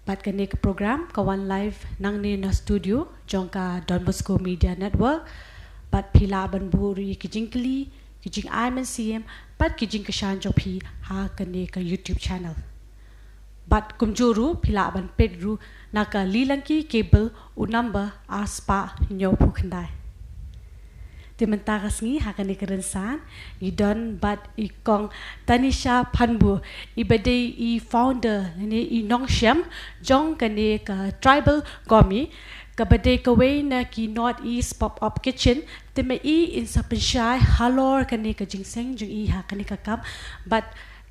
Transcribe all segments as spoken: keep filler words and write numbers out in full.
Bad kane ka program ka wan live nangne na studio jong ka Don Bosco Media Network. Bad phi lah ban buh ruh ïa ki jingkylli, ki jingai mynsiem, bad ki jingkyrshan jong phi ha kane ka YouTube channel. Bad kumjuh ruh phi lah ban peit ruh na ka Lilangki Cable u number ar spah hynñiew phew khyndai. Te mynta ka sngi ha kane ka rynsan ngi don bad i Kong Tanisha Phanbu, i ba dei i founder ne i nongshim jong kane ka Tribal Gourmet, ka ba dei kawei na ki North East Pop Up Kitchen. Te ma i in sa pynshai halor kane ka jingseng jong i ha kane ka kam, bad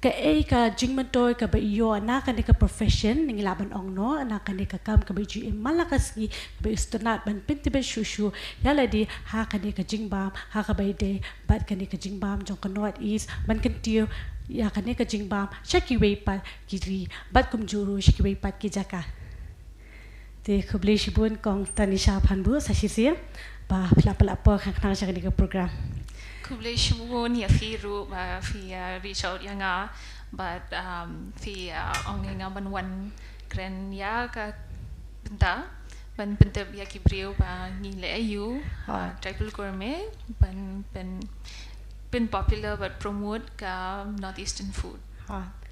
kaei ka jingmyntoi ka ba i ïoh na kane ka profession, ngi lah ban ong noh, na kane ka kam ka ba i ju im man la ka sngi, ka ba i sngewtynnat ban pyntbit shuh shuh ïa lade ha kane ka jingbam, ha ka ba i dei bad kane ka jingbam jong ka North East, ban kyntiew ïa kane ka jingbam sha kiwei pat ki ri bad kumjuh ruh sha kiwei pat ki jaka. Te khublei shibun Kong Tanisha Phanbu sa shisien ba phi la pynlah por khnang khnang sha kane ka program. Khublei shibun ïa phi ruh ba phi, uh, reach out ïa nga, bad, um, phi, uh, ong ïa nga ban wan kren ïa ka bynta, ban pyntip ïa ki briew ba ngi leh aiu, uh, Tribal Gourmet, ban, ban, ban popular bad promote ka North Eastern food. Ha.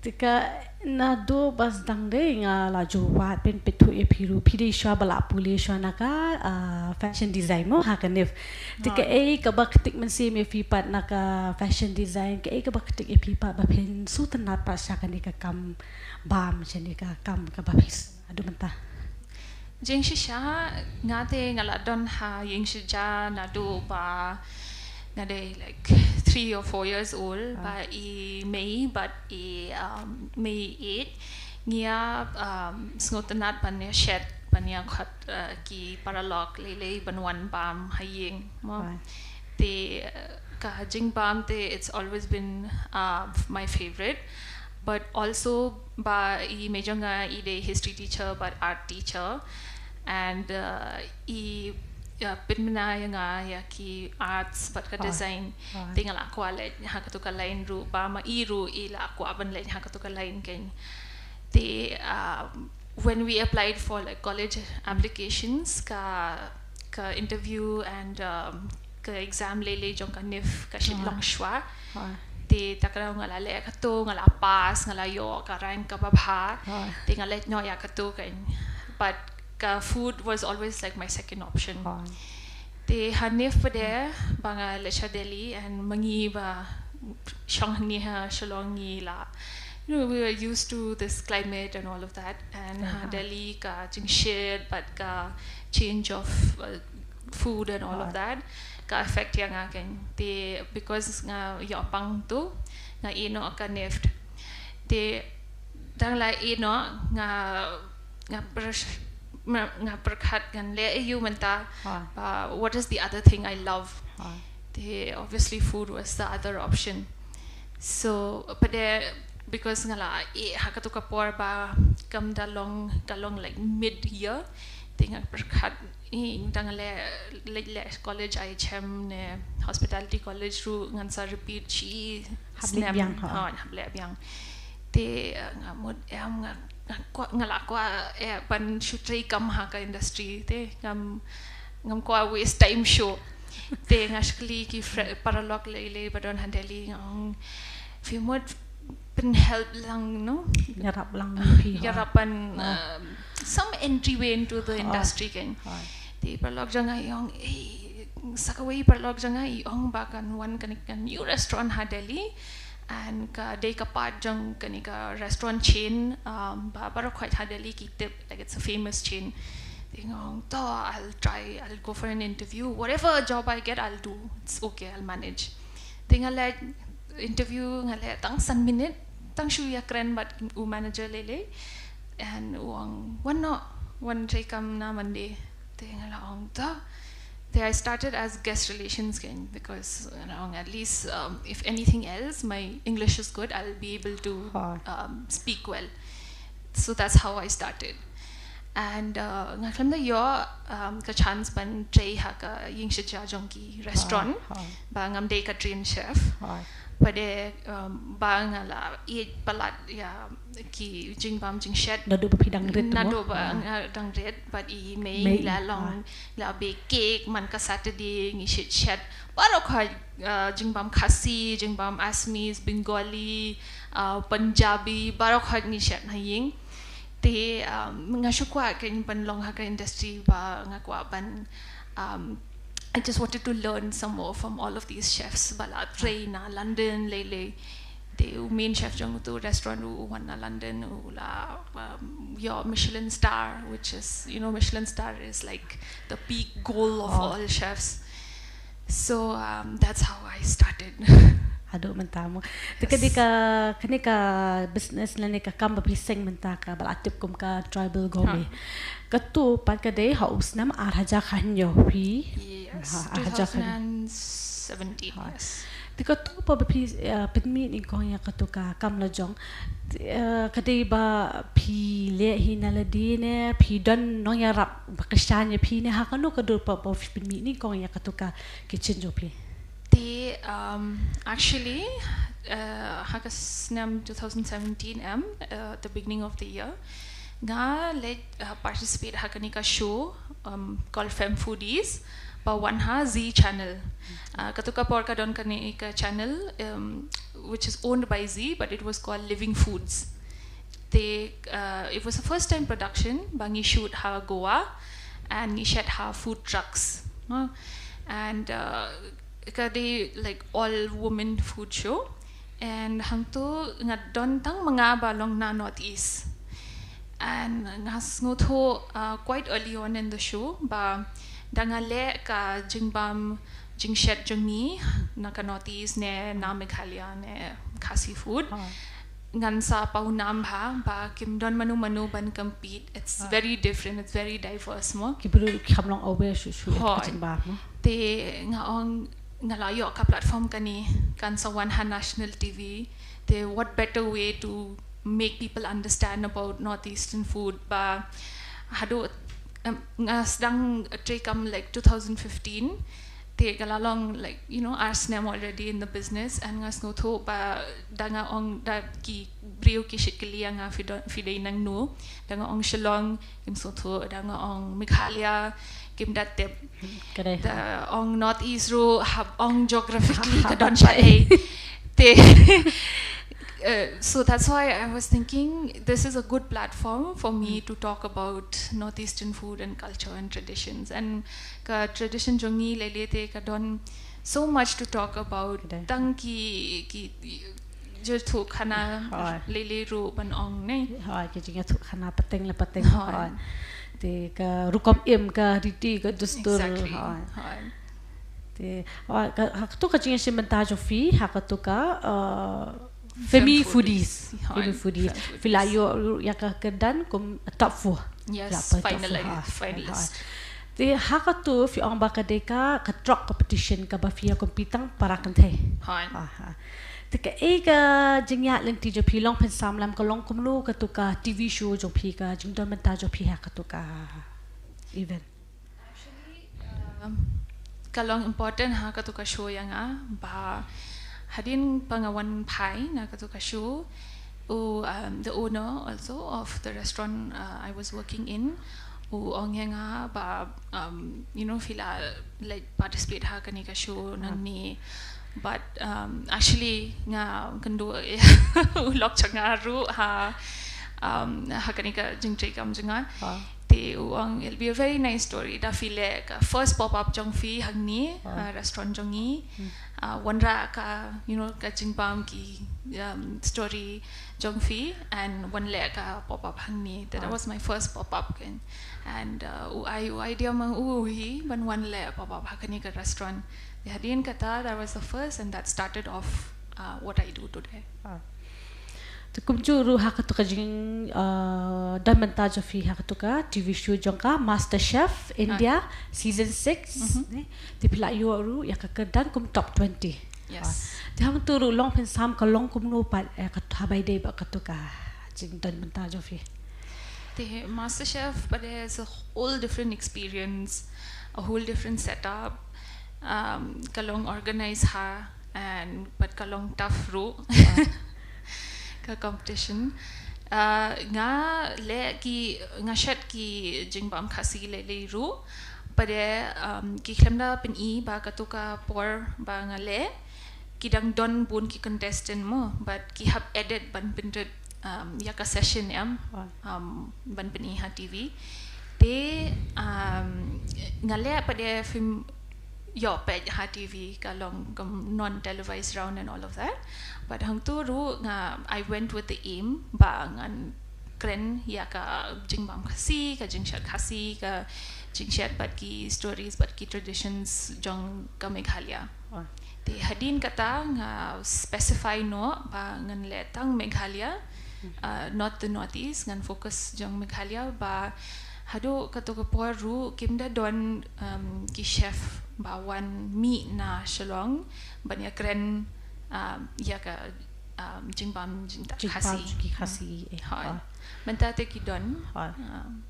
Te ka naduh ba sdang dei nga la ju wad pynpeit thuh ïa phi ruh, phi dei shuwa ba la pule shuwa na ka, ah, fashion design mo ha ka NIFT. Te kaei ka ba ktik mynsiem ïa phi pat na ka fashion design, kaei ka ba ktik ïa phi pat ba phin sngewtynnat pat sha kane ka kam bam, sha kane ka kam ka ba phi s-, naduh mynta. Jingshisha, nga te nga la don ha ïing shisha naduh ba nga dei like three or four years old, ba i mei, bad i, um, mei eight, ngi ïa, um, sngewtynnat ban ïa shet, ban ïa khot, uh, ki paralok lei lei ban wan bam ha ïing mo. Te, uh, ka jingbam te, it's always been, uh, my favorite. But also ba i mei jong nga i dei history teacher bad art teacher, and, uh, i, uh, pynbna ïa nga ïa ki arts bad ka design. Te nga la kwah leit ha katu ka line ruh, ba ma i ruh i la kwah ban leit ha katu ka line kein. Te, um, when we applied for like college applications, ka, ka interview and, um, ka exam lei lei jong ka NIFT ka shait long shuwa. Te ta ka daw nga la leh katu, nga la pass, nga la ïoh ka rank ka ba bha. Te nga leit noh ïa katu kein. But ka food was always like my second option. Te ha NIFT pat de ba nga leit sha Delhi, and ma ngi ba shong hangne ha Shillong ngi la, you know, we were used to this climate and all of that, and ha Delhi ka jingshit bad ka change of, uh, food and all of that ka affect ïa nga kein. Te because nga ïoh pang tu, nga ïeh noh ka NIFT. Te dang la ïeh noh nga, nga pyrsh-, nga, nga pyrkhat ngan leh aiu mynta. Uh, what is the other thing I love? Te obviously food was the other option. So pat de, because nga la ïeh ha katu ka por ba kam da long, ka long like mid year, te nga pyrkhat, i, dang leh, leh, leh college IHM ne hospitality college ruh ngan sa repeat shi snem. Hap leh biang. Te, uh, nga mut em nga, nga kwah, nga la kwah, eh, ban shu trei kam ha ka industry te ngam, ngam kwah waste time shuh. Te nga shakri ki paralok lei lei ba don ha Delhi, nga ong phi mut pynhelp lang, no? Ïarap lang phi, ïarap ban, um, some entry way into the industry kein. Te paralok jong nga i ong, eh, sa kawei paralok jong nga i ong ba kan wan kane ka new restaurant ha Delhi, and ka dei ka part jong kane ka restaurant chain, um, ba baroh khoit ha Delhi ki tip, like, it's a famous chain. Te nga ong to, I'll try, I'll go for an interview. Whatever job I get, I'll do. It's okay, I'll manage. Te nga leit interview, nga leit tang san minit, tang shu ïakren bad u manager lei lei. And u ong, wan noh, wan trei kam na Monday. Te nga la ong to. Te I started as guest relations kein, because nga la ong at least, um, if anything else, my English is good, I'll be able to, um, speak well. So that's how I started. And, uh, nga khlem da ïoh, um, ka chance ban trei ha ka ïing sha jong ki restaurant, ba ngam dei ka trained chef. Pat de, um, ba nga la ïeit palat ïa ki jingbam jingshet. Naduh ba phi dang rit mo? Naduh ba nga dang rit, bad i mei, mei, la long, la bake cake man ka Saturday, ngi shet shet baroh khoit, uh, jingbam Khasi, jingbam Assamese, Bengali, uh, Punjabi, baroh khoit ngi shet ha ïing. Te, um, nga shu kwah kein ban long ha ka industry ba nga kwah ban, um, I just wanted to learn some more from all of these chefs ba la trei na London lei lei. Te u main chef jong uto u restaurant u wan na London, u la, um, ïoh Michelin star, which is, you know, Michelin star is like the peak goal of all chefs. So, um, that's how I started. Haduh mynta mo. Te ka dei ka, kane ka business lane ka kam ba phi seng mynta ka ba la tip kum ka Tribal Gourmet. Kato pat ka dei ha u snem ar hajar khathynñiew phi. Yes, ha, ar hajar khathynñiew. Two thousand seventeen, yes. Te kato pat ba phi, eh, pynmih nyngkong ïa kato ka kam la jong. Te, eh, ka dei ba phi leh hi na lade ne, phi don nongïarap ba kyrshan ïa phi ne, ha kano ka dur pat ba phi pynmih nyngkong ïa kato ka kitchen jong phi? Te, um, actually, uh, ha ka snem two thousand seventeen em, uh, the beginning of the year, nga leit, uh, participate ha kane ka show, um, called Femme Foodies, ba wan ha Zee Channel. Uh, kato ka por ka don kane ka channel, um, which is owned by Zee, but it was called Living Foods. Te, uh, it was a first time production, ba ngi shoot ha Goa, and ngi shet ha food trucks. Uh, and, uh, ka dei, like, all women food show. And hangto nga don tang ma nga ba long na Northeast. And nga sngewthuh, uh, quite early on in the show ba da nga leh ka jingbam jingshet jong ngi na ka Northeast ne na Meghalaya ne Khasi food. Ngan sa pawnam bha ba kim don mano mano ban compete. It's very different, it's very diverse mo. Ki briew ki kham long aware shuh shuh ïa ka jingbam mo. Te nga ong nga la ïoh ka platform kane, kan sa wan ha national T V. Te what better way to make people understand about Northeastern food ba haduh, em, nga sdang treikam, like, two thousand fifteen. Te ka la long, like, you know, ar snem already in the business, and nga sngewthuh ba da nga ong da ki briew ki shait kylli ïa nga phi dei nangno, da nga ong Shillong, kim sngewthuh, da nga ong Meghalaya, kim da tip. Da ong Northeast ruh, hap ong geographically ka don shaei. Te, uh, so that's why I was thinking this is a good platform for me to talk about Northeastern food and culture and traditions. And ka tradition jong ngi lei lei te ka don so much to talk about. Tang ki, ki jingïathuh khana lei lei ruh ban ong ne. Hooid, ki jingïathuh khana pateng la pateng. Hooid. Te ka rukom im, ka riti, ka dustur. Exactly. Hooid. Te, hooid, ka, ha kato ka jingïashim bynta jong phi ha kato ka, uh, Femme Foodies. Femme Foodies. Phi la ïoh ruh ïa ka kyrdan kum top four. Yes, finalist. Te ha kato phi ong ba ka dei ka, ka trok competition kaba phi ïa compete tang para kynthei. Te kaei ka jingïaid lynti jong phi, long pynsam lem, ka long kumno kato ka T V show jong phi, ka jingdon bynta jong phi ha kato ka event? Actually, um, ka long important ha kato ka show ïa nga ba hadien ba nga wan phai na kato ka show, u, um, the owner also of the restaurant, uh, I was working in, u ong ïa nga ba, um, you know, phi la, like, participate ha kane ka show nangne. But, um, actually nga kynduh ïa u lok jong nga ruh ha, um, ha kane ka jingtreikam jong nga. Te u ong, it'll be a very nice story. Da phi leh ka first pop up jong phi hangne, uh, restaurant jong ngi. Uh, wanrah ka, you know, ka jingbam ki, um, story jong phi, and wan leh ka pop up hangne. That was my first pop up kan. And, uh, u ai, u idea ma u hi ban wan leh pop up ha kane ka restaurant. Te hadien kata, that was the first, and that started off, uh, what I do today. Te kumjuh ruh ha kato ka jing, uh, don bynta jong phi ha kato ka T V show jong ka MasterChef India season six. Te phi la ïoh ruh ïa ka kyrdan kum top twenty. Yes. Te hangto ruh long pynsam ka long kumno pat, eh, ka, haba ïadei bad kato ka jingdon bynta jong phi? Te MasterChef pat is a whole different experience, a whole different setup. Um, ka long organize ha And but ka long tough ruh ka competition. Uh, nga leh ki, nga shet ki jingbam Khasi lei lei ruh. Pat de, um, ki khlem da pyni ba kato ka por ba nga leh, ki dang don bun ki contestant mo, but ki hap edit ban pynrit, um, ïa ka session em, um, ban pyni ha T V. Te, um, nga leh pat de film ïoh peit ha T V, ka long kum non-televised round and all of that. But hangto ruh nga, I went with the aim ba ngan kren ïa ka jingbam Khasi, ka jingshet Khasi, ka jingshet bad ki stories, bad ki traditions jong ka Meghalaya. Te hadien kata nga specify noh ba ngan leh tang Meghalaya, uh, not the Northeast, ngan focus jong Meghalaya. Ba haduh kato ka por ruh kim da don, um, ki chef ba wan mih na Shillong ban ïa kren, um, ïa ka, um, jingbam jingtah Khasi. Ki Khasi, eh. Mynta te ki don. Um,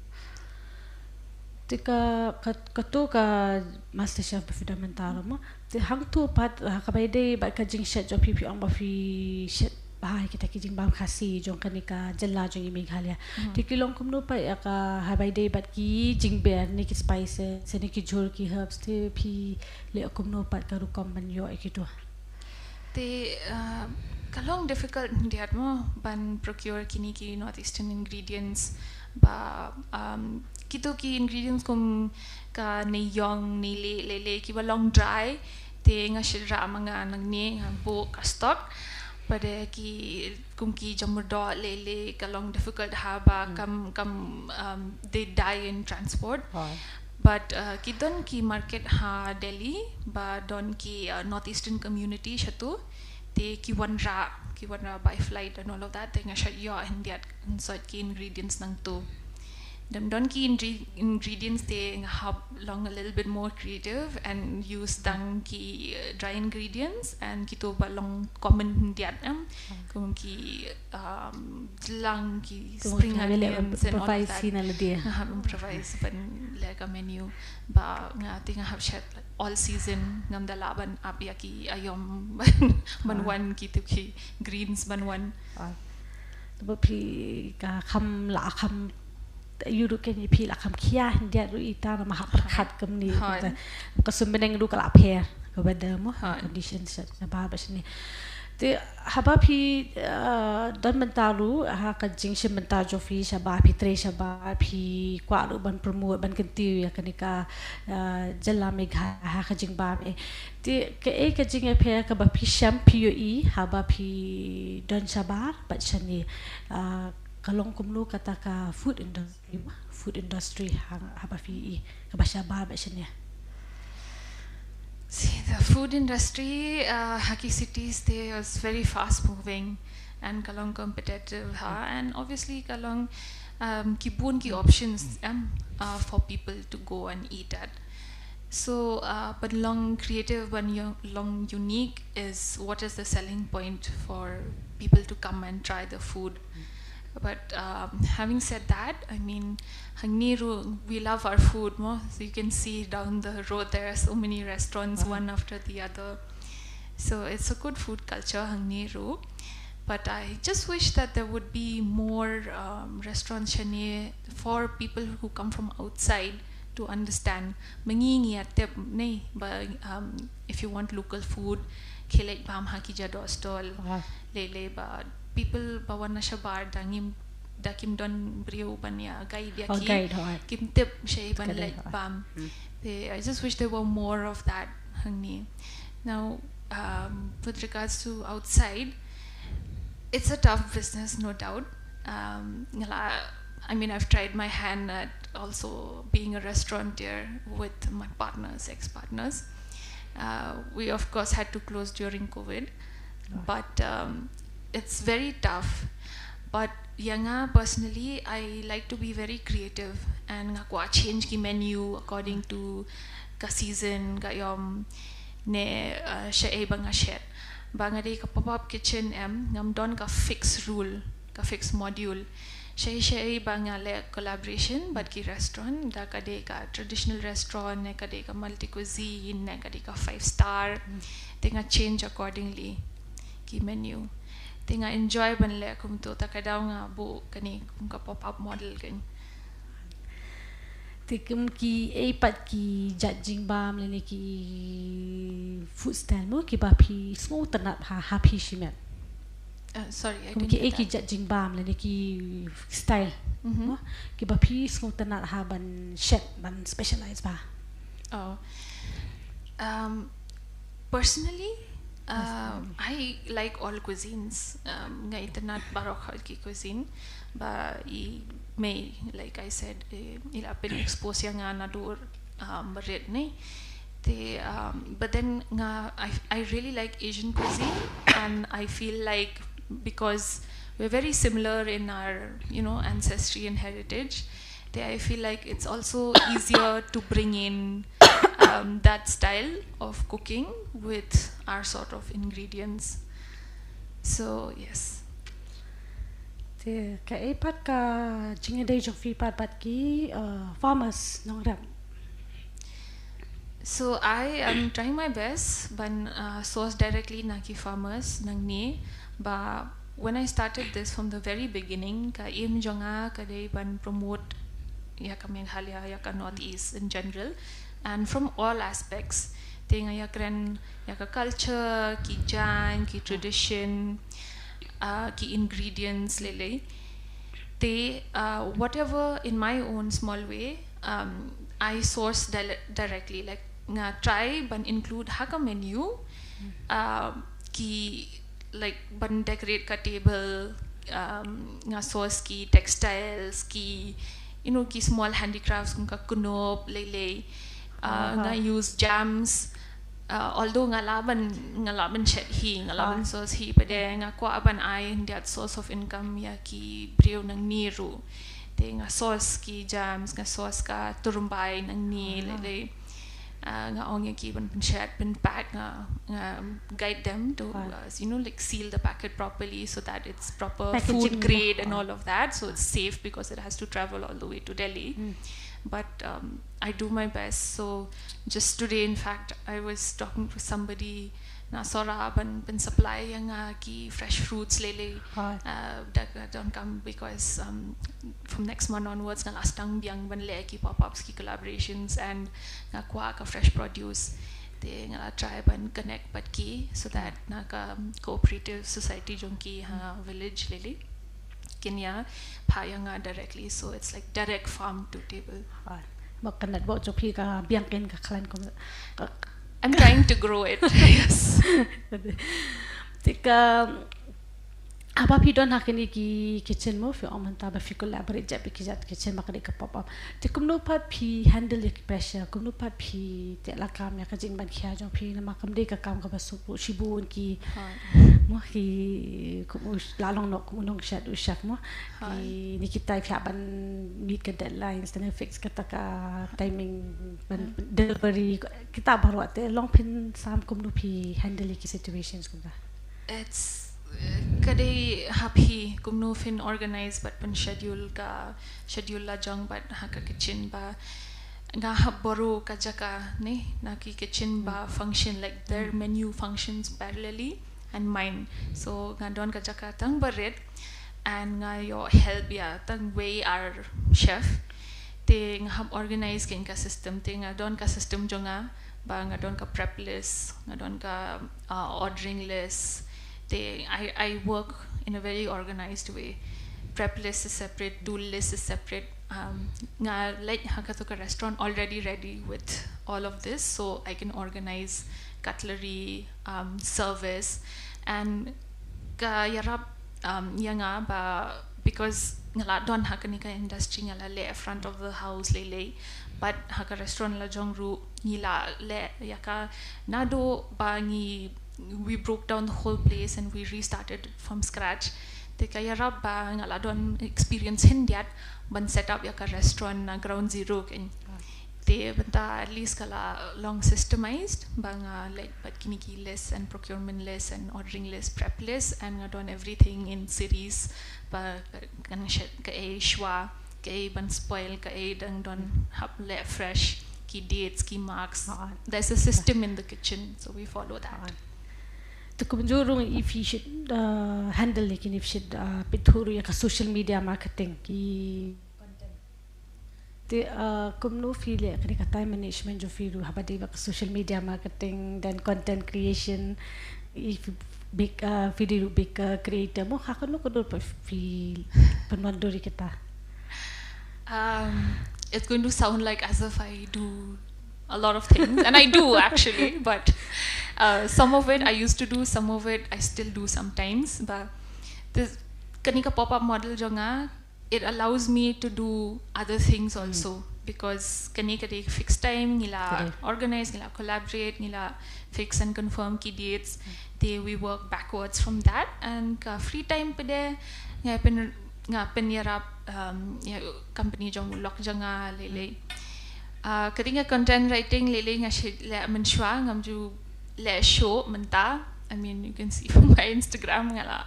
Te ka, ka, kato ka Master Chef ba phi don mynta ruh mo. Te hangto pat, ha kaba ïadei bad ka jingshet jong phi, phi ong ba phi shet bha ïa kita ki jingbam Khasi jong kane ka jylla jong i Meghalaya. Te ki long kumno pat ïa ka, ha kaba ïadei bad ki jingber ne ki spices ne ki jhur ki herbs, te phi leh kumno pat ka rukom ban ïoh ïa kito? Te, uh, ka long difficult khyndiat mo ban procure kine ki North Eastern ingredients. Ba, um, kito ki ingredients kum ka neiïong, neilieh, lei lei, kiba long dry. Te nga shet rah ma nga nangne, ngan buh ka stock. Pat de ki kum ki jamurdoh, lei lei, ka long difficult ha ba kam, kam, um, they die in transport. But, uh, ki don ki market ha Delhi, ba don ki, uh, North Eastern community shato. Te ki wanrah, ki wanrah by flight and all of that. Te nga shet ïoh khyndiat, ngan shet ki ingredients nangto. Don, don ki ingre-, ingredients te nga hap long a little bit more creative and use tang ki, uh, dry ingredients and kito ba long common khyndiat em. Kum ki, um, jlang, ki spring onions and all of that. Nga hap improvise ban leh ka menu. Ba nga te nga hap shet all season, ngam da lah ban ap ïa ki aïom ban, ban wan, kito ki greens ban wan. Te ba phi ka kham la kham, ïoh ruh kein phi la kham khia khyndiat ruh ita namar hap pyrkhat kumne. Ka sum bneng ruh ka la pher, ka weather mo, conditions shabar bad shane. Te haba phi, uh, don mynta ruh ha ka jingshim bynta jong phi shabar, phi trei shabar, phi kwah ruh ban promote, ban kyntiew ïa kane ka, uh, jylla Meghalaya ha ka jingbam, eh. Te kaei ka jingïapher kaba phi shem, phi ïohi haba phi don shabar bad shane, uh, ka long kumno kata ka food industry, food industry ha, haba phi ïohi kaba shabar bad shane? See, the food industry, uh, ha ki cities te is very fast moving and ka long competitive, ha, and obviously ka long, um, ki bun ki options, um, uh, for people to go and eat at. So, uh, ban long creative, ban yo-, long unique is what is the selling point for people to come and try the food. But, um, having said that, I mean, hangne ruh, we love our food mo. So you can see down the road, there are so many restaurants, one after the other. So it's a good food culture, hangne ruh. But I just wish that there would be more, um, restaurants shane for people who come from outside to understand. Ma ngi ngi ïa tip ne ba, um, if you want local food, khie leit bam ha ki jado stall. Lei lei ba people ba wan na shabar da ngim, da kim don briew ban ïa guide ïa ki. Kim tip shaei ban leit bam. Te, I just wish there were more of that hangne. Now, um, with regards to outside, it's a tough business, no doubt. Um, nga la, I mean, I've tried my hand at also being a restaurateur with my partners, ex-partners. Uh, we, of course, had to close during COVID, but, um, it's very tough. But ïa nga personally, I like to be very creative and nga kwah change ki menu according to ka season, ka ïom, ne, uh, shaei ba nga shet. Ba nga dei ka pop-up kitchen em, ngam don ka fixed rule, ka fixed module. shai shai ba nga leh collaboration bad ki restaurant, da ka dei ka traditional restaurant ne ka dei ka multi cuisine ne ka dei ka five star. Te nga change accordingly ki menu. Te nga enjoy ban leh kumto, ta ka daw nga buh kane kum ka pop up model kan. Te kum ki ei pat ki judging bam lane ki food style mo ki ba phi sngewtynnat ha, ha phi shimet. Uh, sorry, I didn't get that. Ki judging bam lane ki style. Mm-hmm. Ki ba phi sngewtynnat ha ban shet, ban specialize ba. Oh. Um, personally, uh, I like all cuisines. Um, nga itynnat baroh ki cuisine. Ba i mei, like I said, eh, i la pyn expose ïa nga naduh, um, barit ne. Te, um, but then nga, I, I really like Asian cuisine, and I feel like because we're very similar in our, you know, ancestry and heritage, te I feel like it's also easier to bring in, um, that style of cooking with our sort of ingredients. So, yes. Te ka ei pat ka jingïadei jong phi pat bad ki, uh, farmers nongrep? So I am trying my best ban, uh, source directly na ki farmers nangne, ba when I started this from the very beginning, ka aim jong nga ka dei ban promote ïa ka Meghalaya, ïa ka Northeast in general, and from all aspects. Te nga ïakren ïa ka culture, ki jaiñ, ki tradition, uh, ki ingredients lei lei. Te, uh, whatever in my own small way, um, I source dire- directly. Like, nga try ban include ha ka menu, um, ki, like, ban decorate ka table, um, nga source ki textiles, ki, you know, ki small handicrafts kum ka knoop lei lei. Uh, nga use jams. Uh, although nga lah ban, nga lah ban shet hi, nga lah ban source hi, but then nga kwah ban ai khyndiat source of income ïa ki briew nangne ruh. Te nga source ki jams, nga source ka turumbai nangne lei lei. Uh, nga ong ïa ki ban pynshet, pynpack, nga, nga guide them to, uh, you know, like, seal the packet properly so that it's proper food grade and all of that. So it's safe because it has to travel all the way to Delhi. But, um, I do my best. So just today, in fact, I was talking to somebody, nga sdang ban pynsupply ïa nga ki fresh fruits lei lei. Uh, da ka donkam because, um, from next month onwards nga la sdang biang ban leh ki pop-ups, ki collaborations, and nga kwah ka fresh produce. Te nga la try ban connect bad ki so that na ka, um, cooperative society jong ki ha village lei lei kin ïa phah ïa nga directly, so it's like direct farm to table. Ba ka network jong phi ka biang kein ka khlaiñ kum. I'm trying to grow it. Yes. Te ka, haba phi don ha kine ki kitchen mo, phi ong mynta ba phi collaborate jait bad ki jait kitchen ba ka dei ka pop up. Te kumno pat phi handle ïa ki pressure, kumno pat phi teh lakam ïa ka jingban khia jong phi, namar kam dei ka kam kaba suk shibun ki mo, ki kum u la long noh kum u nongshet u chef mo. Ki ni kita phi hap ban meet ka deadlines, te ne fix kata ka timing ban delivery. Kita baroh te long phin sam kumno phi handle ïa ki situations kumta. It's, uh, ka dei ha phi kumno phin organize bad pyn schedule ka schedule la jong bad ha ka kitchen ba nga hap borrow ka jaka ne na ki kitchen ba function, like, their menu functions parallelly and mine. So nga don ka jaka tang barit and nga ïoh help ïa tang wei ar chef. Te nga hap organize kein ka system, te nga don ka system jong nga ba nga don ka prep list, nga don ka, uh, ordering list. Te I, I work in a very organized way. Prep list is separate, tool list is separate. Um, nga leit ha kato ka restaurant already ready with all of this, so I can organize cutlery, um, service, and ka ïarap, um, ïa nga ba because nga la don ha kane ka industry, nga la leh front of the house lei lei, but ha ka restaurant la jong ruh ngi la leh ïa ka naduh ba ngi, we broke down the whole place and we restarted from scratch. Te ka ïarap ba nga la don experience khyndiat ban set up ïa ka restaurant na ground zero kein. Te bynta at least ka la long systemized, ba nga leit bad kine ki list and procurement list and ordering list, prep list, and nga don everything in series, ba kan shet kaei shuwa, kaei ban spoil, kaei dang don hap leh fresh, ki dates, ki marks. There's a system in the kitchen, so we follow that. Te kumjuh ruh if you should uh, handle, like, if you should uh, pynthut ruh ïa ka social media marketing, ki content. Te uh, kumno phi leh kane ka time management jong phi ruh haba dei bad ka social media marketing, then content creation, if big uh, phi dei ruh big uh, creator mo, ha kano kano pat phi pynwandur ïa kita? Um, it's going to sound like as if I do a lot of things, and I do actually, but uh, some of it I used to do, some of it I still do sometimes. But this, kane ka pop-up model jong nga, it allows me to do other things also, because kane ka dei fixed time, ngi la organize, ngi la collaborate, ngi la fix and confirm ki dates. Te we work backwards from that, and ka free time pat de nga pyn nga pynïarap um, ïa company jong u lok jong nga lei lei. Uh, ka dei ka content writing lei lei nga shait leh mynshuwa, ngam ju leh shuh mynta. I mean, you can see from my Instagram nga la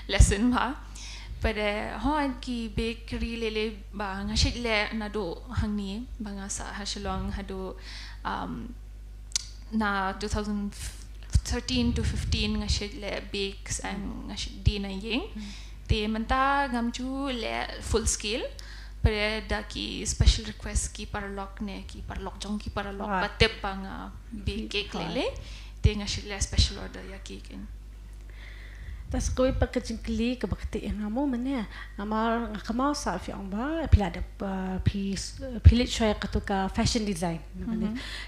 lesson bha. But uh, hooid, ki bakery lei lei ba nga shait leh naduh hangne ba nga sah ha Shillong haduh um, na two thousand thirteen to fifteen nga shait leh bakes and nga shait die na ïing. Te mynta ngam ju leh full scale, pat de da ki special request ki paralok ne ki paralok jong ki paralok ba tip ba nga bake cake lei lei. Te nga shait leh special order ïa ki kin. Te sa kawei pat ka jingkylli kaba ktieh ïa nga mo mynne, namar nga kynmaw sa phi ong ba phi la dep uh, phi phi leit shuwa ïa katu ka fashion design.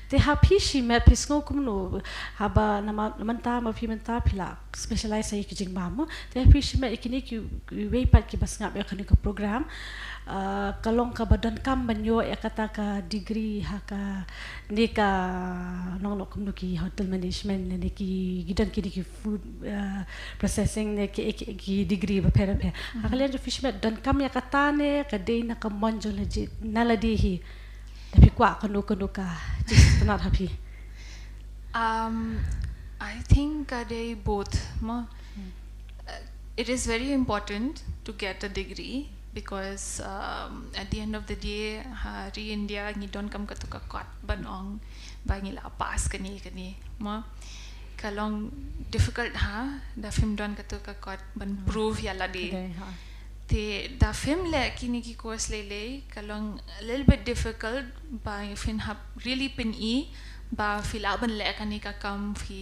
Te ha phi shimet phi sngew kumno haba namar mynta ma phi mynta phi la specialize ïa ki jingbam mo, te ha phi shimet ïa kine kiwei pat kiba sngap ïa kane ka program, uh, ka long kaba donkam ban ïoh ïa kata ka degree ha kane ka, nong noh kumno, ki hotel management ne ki, ki don kine ki food uh, processing ne ki, ki, ki degree bapher bapher. Ha ka liang jong phi shimet donkam ïa kata ne ka dei na ka mon jong la jong na lade hi? Da phi kwah kano kano ka jingstad ha phi? Um, I think ka dei both mo. Uh, it is very important to get a degree because um, at the end of the day ha ri India ngi donkam katu ka kot ban ong ba ngi la pass kane kane mo. Ka long difficult ha da phim don katu ka kot ban prove ïa lade. Te da phim leh kine ki course lei lei ka long a little bit difficult ba phin hap really pyni ba phi lah ban leh kane ka kam, phi,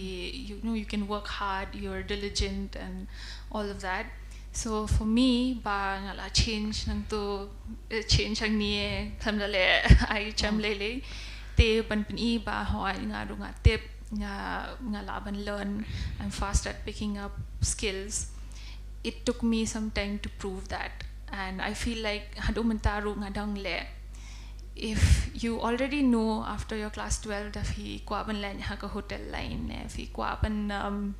you know, you can work hard, you're diligent and all of that. So for me ba nga la change nangtu, eh, change hangne, khlem da leh I H M lei lei. Te ban pyni ba hooid nga ruh nga tip, nga nga lah ban learn, I'm fast at picking up skills. It took me some time to prove that, and I feel like haduh mynta ruh nga dang leh. If you already know after your class twelve da phi kwah ban leh ha ka hotel line, eh, phi kwah ban um,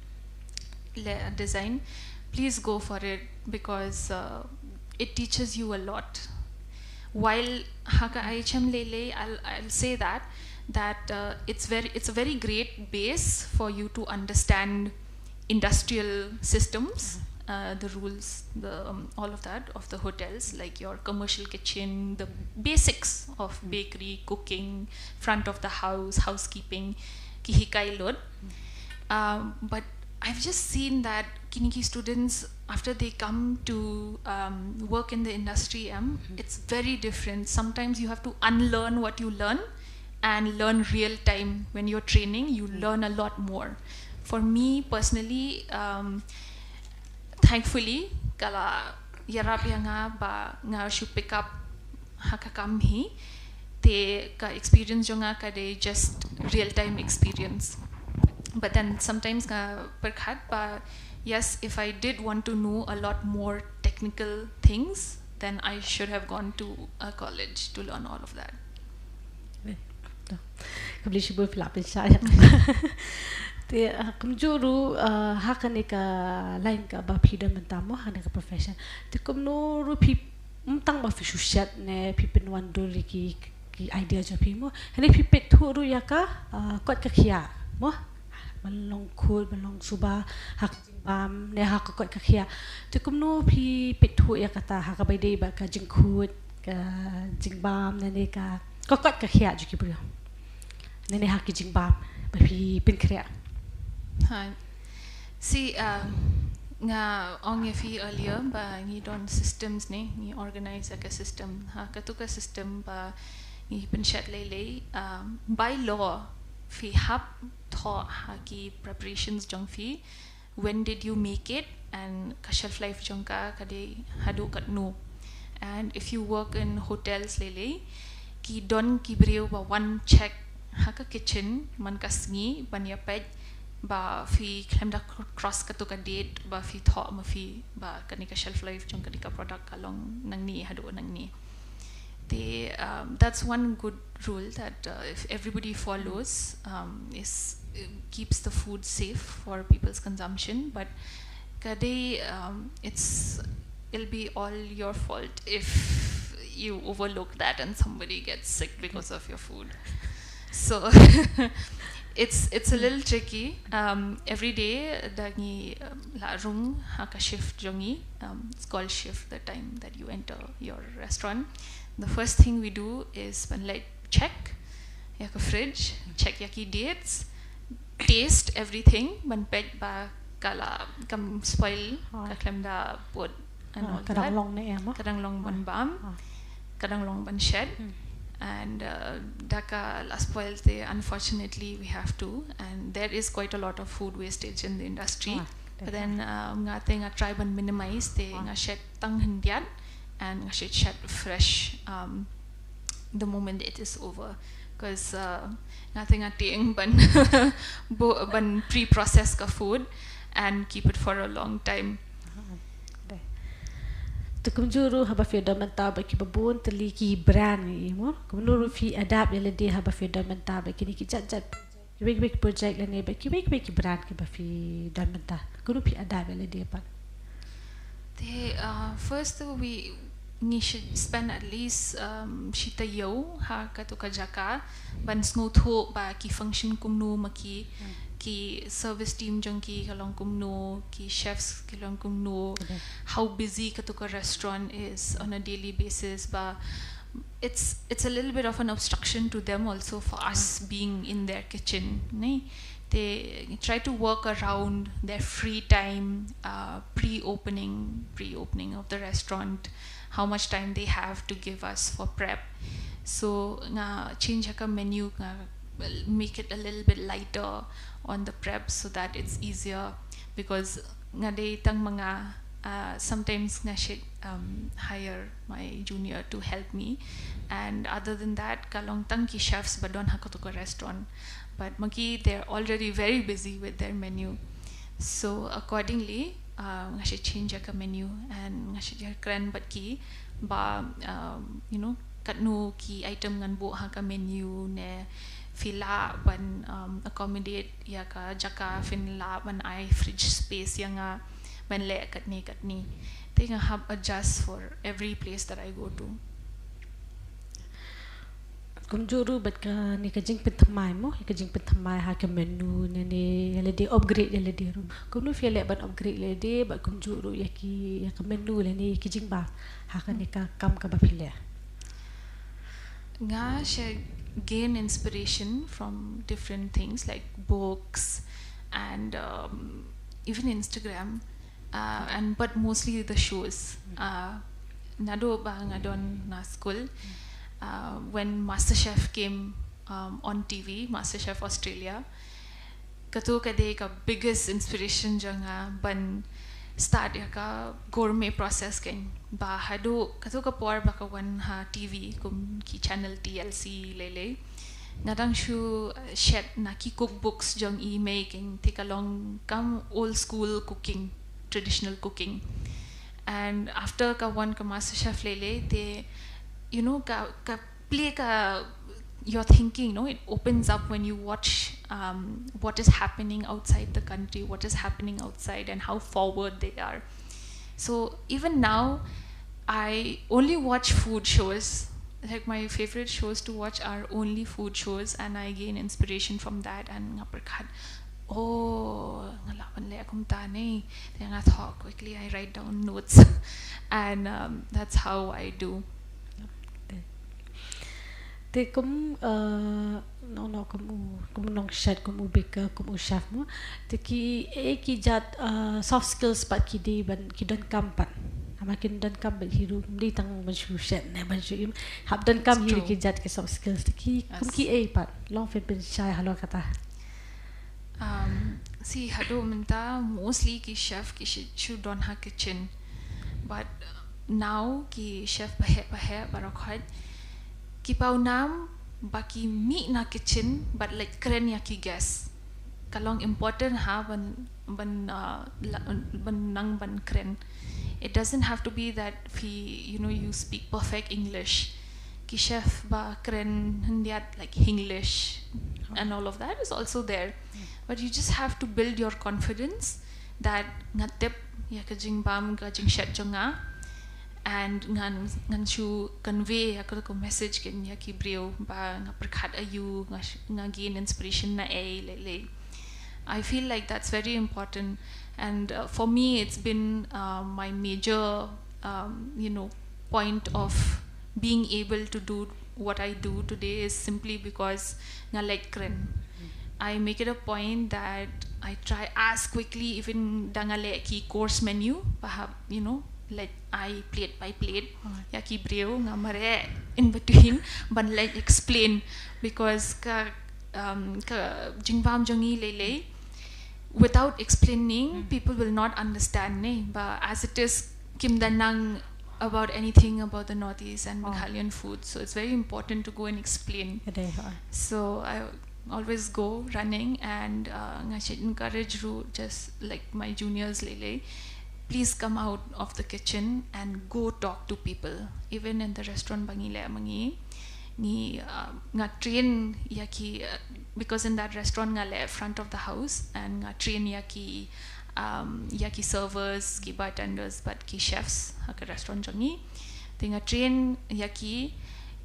leh design, please go for it because uh, it teaches you a lot. While ha ka I H M lei lei, I'll, I'll say that that uh, it's very it's a very great base for you to understand industrial systems, uh, the rules, the um, all of that of the hotels, like your commercial kitchen, the basics of bakery, cooking, front of the house, housekeeping, ki hikai lut. Um, but I've just seen that kine ki students, after they come to um, work in the industry, um, it's very different. Sometimes you have to unlearn what you learn and learn real time. When you're training, you learn a lot more. For me personally, um, thankfully ka la ïarap ïa nga ba nga shu pick up ha ka kam hi. Te ka experience jong nga ka dei just real time experience. But then sometimes nga pyrkhat ba, yes, if I did want to know a lot more technical things, then I should have gone to a college to learn all of that. Khublei shibun phi la pynshai. Te uh, kumjuh ruh uh, ha kane ka line kaba phi don mynta mo, ha kane ka profession, te kumno ruh phi, ym tang ba phi shu shet ne phi pynwandur ïa ki, Ki idea jong phi mo. Hangne phi peit thuh ruh ïa ka, ah, koit ka khiah mo. Ban long khuid, ban long suba ha ka jingbam ne ha ka koit ka khiah. Te kumno phi peit thuh ïa kata ha kaba ïadei bad ka jingkhuid, ka jingbam ne ne ka, ka koit ka khiah jong ki briew ne ne ha ki jingbam ba phi pynkhreh? Ha. Si, uh, nga ong ïa phi earlier ba ngi don systems ne, ngi organize ïa ka system. Ha, katu ka system ba ngi pynshet lei lei, um, by law phi hap thoh ha ki preparations jong phi, when did you make it and ka shelf life jong ka ka dei haduh katno. And if you work in hotels lei lei, ki don ki briew ba wan check ha ka kitchen man ka sngi ban ïa peit ba phi khlem da cr-, cross katu ka date ba phi thoh ma phi ba kane ka shelf life jong kane ka product ka long nangne haduh nangne. Te, um, that's one good rule that, uh, if everybody follows, um, is, uh, keeps the food safe for people's consumption. But ka dei, um, it's, it'll be all your fault if you overlook that and somebody gets sick because of your food. So it's, it's a little tricky. Um, every day da ngi, um, la rung ha ka shift jong ngi. Um, it's called shift, the time that you enter your restaurant. The first thing we do is ban leit check ïa ka fridge, check ïa ki dates, taste everything, ban peit ba ka la kam spoil, ka khlem da put and all that. Ka dang long ne em? Ka dang long ban bam, ka dang long ban shet. And, uh, da ka la spoil te, unfortunately, we have to. And there is quite a lot of food wastage in the industry. But then, um, nga te nga try ban minimize te, nga shet tang khyndiat and nga shet, shet fresh, um, the moment it is over. 'Cause, uh, nga te nga tieng ban, bo-, ban pre-process ka food and keep it for a long time. Te kumjuh ruh haba phi don bynta bad kiba bun tylli ki brand ngi mo. Kumno ruh phi adapt ïa lade haba phi don bynta bad kine ki jait jait, kiwei kiwei ki project lane bad kiwei kiwei ki brand kiba phi don bynta. Kumno phi adapt ïa lade pat? Te, uh, first tu wi ngi should spend at least, um, shi taïew ha katu ka jaka ban sngewthuh ba ki function kumno ma ki, ki service team jong ki ka long kumno, ki chefs ki long kumno, how busy katu ka restaurant is on a daily basis, ba it's, it's a little bit of an obstruction to them also for us being in their kitchen, ne? They try to work around their free time, uh, pre-opening, pre-opening of the restaurant, how much time they have to give us for prep. So nga change ha ka menu, nga make it a little bit lighter on the prep so that it's easier, because nga dei tang ma nga, uh, sometimes nga should, um, hire my junior to help me. And other than that, ka long tang ki chefs ba don ha katu ka restaurant. But ma ki, they're already very busy with their menu. So accordingly, uh, nga should change ka menu and nga should ïakren bad ki ba, um, you know, katno ki item ngan buh ha ka menu, ne phi lah ban, um, accommodate ïa ka jaka, phin lah ban ai fridge space ïa nga ban leh katne katne. Te nga hap adjust for every place that I go to. Kumjuh ruh bad kane ka jingpynthymmai mo, ka jingpynthymmai ha ka menu ne ne ïa lade, upgrade ïa lade ruh. Kumno phi leh ban upgrade ïa lade bad kumjuh ruh ïa ki, ïa ka menu lane ïa ki jingbam ha kane ka kam kaba phi leh? Nga shu gain inspiration from different things like books and, um, even Instagram, uh, and but mostly the shows. Uh, naduh ba nga don na school, uh, when MasterChef came, um, on T V, MasterChef Australia, katu ka dei ka biggest inspiration jong nga ban start ïa ka gourmet process kein. Ba haduh katu ka por ba ka wan ha T V kum ki channel T L C lei lei, nga dang shu, uh, shet na ki cookbooks jong i mei kein, te ka long kam old school cooking, traditional cooking. And after ka wan ka MasterChef lei lei, te, you know, ka, ka plie ka your thinking, no? It opens up when you watch, um, what is happening outside the country, what is happening outside, and how forward they are. So even now, I only watch food shows Like, my favorite shows to watch are only food shows, and I gain inspiration from that, and nga pyrkhat, oh, nga lah ban leh kumta ne. Then nga thought quickly, I write down notes, and um, that's how I do. Te kum, uh, no, no, kum u, kum u nongshet, kum u baker, kum u chef mo. Te ki, eh, ki jait, uh, soft skills pat ki dei ban, ki donkam pat. Namar ki donkam pat hi ruh, ym dei tang ban shu shet ne ban shu im. Hap donkam hi ruh ki jait ki soft skills. Te ki, kum ki ei pat. Long phin pynshai halor kata. Um, see, haduh mynta mostly ki chef ki shu, shu don ha kitchen. But uh, now ki chef baheh baheh baroh khoit, ki paw nam ba ki mih na kitchen, but leit kren ïa ki guest. Ka long important ha ban, ban, uh, la, ban nang ban kren. It doesn't have to be that phi, you know, you speak perfect English. Ki chef ba kren khyndiat, like, Hinglish and all of that is also there. But you just have to build your confidence that nga tip ïa ka jingbam, ka jingshet jong nga, and ngan, ngan shu convey ïa ka, ka message kane ïa ki briew ba nga pyrkhat aïu, nga, nga gain inspiration na ei, lei lei. I feel like that's very important, and uh, for me, it's been uh, my major, um, you know, point of being able to do what I do today is simply because nga leh kren. I make it a point that I try as quickly, even da nga leh ki course menu, perhaps, you know, like, I plate by plate, ïa ki briew nga mareh in between ban leh explain, because ka, um, ka jingbam jong ngi lei lei, without explaining, people will not understand, ne? But as it is, kim da nang about anything about the Northeast and Meghalaya food. So it's very important to go and explain. So I always go running, and uh, nga shu encourage ruh, just like, my juniors lei lei, please come out of the kitchen and go talk to people. Even in the restaurant ba ngi leh ma ngi, ngi, uh, nga train ïa ki, uh, because in that restaurant nga leh front of the house, and nga train ïa ki, um, ïa ki servers, ki bartenders, bad ki chefs ha ka restaurant jong ngi. Te nga train ïa ki,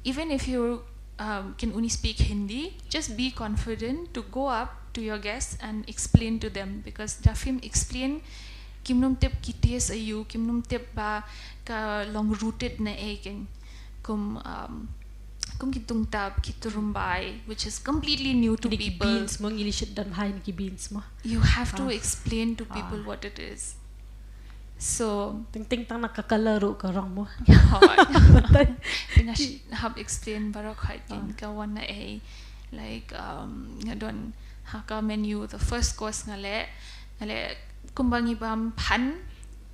even if you, um, can only speak Hindi, just be confident to go up to your guests and explain to them, because da phim explain, kim nym tip ki taste aïu, kim nym tip ba ka long rooted na ei kane. Kum, um, kum ki tungtap, ki turumbai, which is completely new to people. Beans mo, ngi leh shit dan hai ki beans mo. You have to explain to people what it is. So, ting ting tang na ka color ruh ka rong mo. Hooid. Te nga hap explain baroh khoit kane ka wan na ei. Like, um, nga don ha ka menu, the first course nga leh, nga leh kumba ngi bam phan,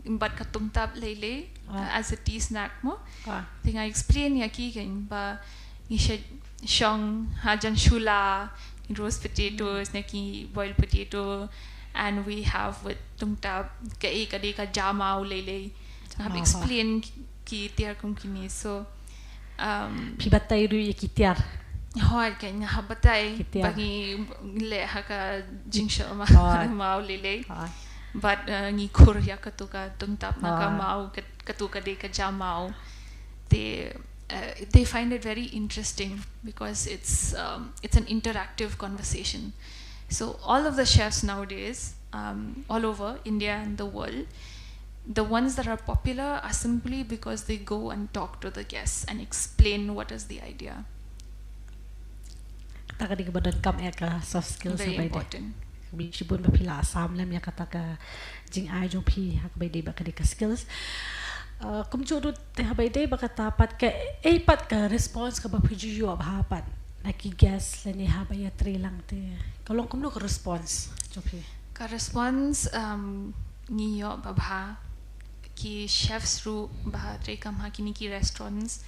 bad ka tungtap lei lei, uh, as a tea snack mo. Te nga explain ïa ki kane ba ngi shet shong ha jan shula, ngi roast potatoes, ne ki boiled potato, and we have with tungtap, ka ei ka dei ka jamaw lei lei. Nga hap explain ki tiar kum kine. So, um, phi batai ruh ïa ki tiar? Hooid, kane nga hap batai. Ki tiar. Ba ngi leh ha ka jingshoh ma, maw lei lei. But uh, ngi khur ïa katu ka tungtap na ka maw, katu ka dei ka jamaw. Te uh, they find it very interesting because it's, um, it's an interactive conversation. So all of the chefs nowadays, um, all over India and the world, the ones that are popular are simply because they go and talk to the guests and explain what is the idea. Kata ka dei kaba donkam eh, ka soft skills. Very important. Kaba shibun ba phi la sam lem ïa kata ka jingai jong phi ha kaba ïadei bad ka dei ka skills. Uh, kumjuh ruh te haba ïadei bad kata pat, ka ei pat ka response kaba phi ju ïoh bha pat na ki guest lane haba ïatrei lang, te ka long kumno ka response jong phi? Ka response, um, ngi ïoh ba bha. Ki chefs ruh ba trei kam ha kine ki restaurants,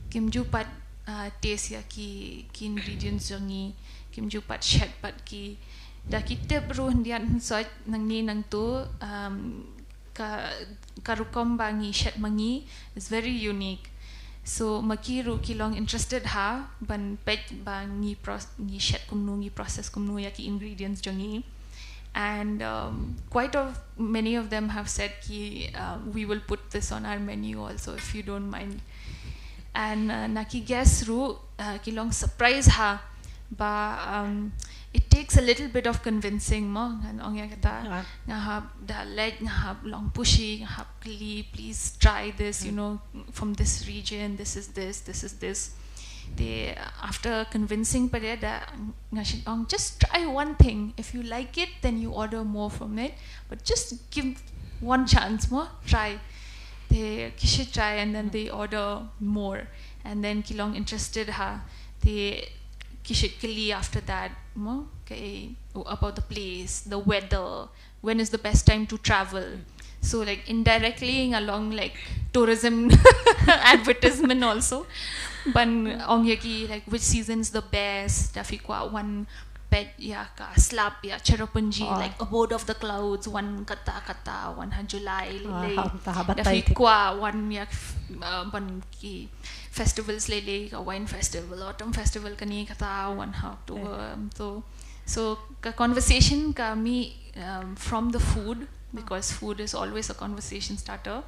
kim ju pat uh, taste ïa ki, ki ingredients jong ngi, kim ju pat shet pat ki. Da ki tip ruh khyndiat khynsoit nangne nangto, um, ka, ka rukom ba ngi shet ma ngi is very unique. So ma ki ruh ki long interested ha ban peit ba ngi pro-, ngi shet kumno, ngi process kumno ïa ki ingredients jong ngi. And um, quite of many of them have said ki, uh, we will put this on our menu also if you don't mind. And uh, na ki guest ruh uh, ki long surprise ha ba um, it takes a little bit of convincing mo, ngan ong ïa kata. Nga hap da leh, nga hap long pushy, nga hap kylli, please try this, you know, from this region, this is this, this is this. Te after convincing pat da, nga shu ong, just try one thing. If you like it, then you order more from it. But just give one chance mo, try. Te ki shu try and then they order more. And then ki long interested ha. Te ki shu kylli after that mo, kaei, about the place, the weather, when is the best time to travel. So like indirectly nga long like tourism advertisement also. Ban ong ïa ki like which season is the best, da phi kwah wan peit ïa ka slap ïa Cherrapunji, like abode of the clouds, wan kata kata, wan ha July lei. Da phi kwah wan ïa uh, ban ki festivals lei lei, ka wine festival, autumn festival, kane kata, wan ha October. So so ka conversation ka mih um, from the food, because food is always a conversation starter,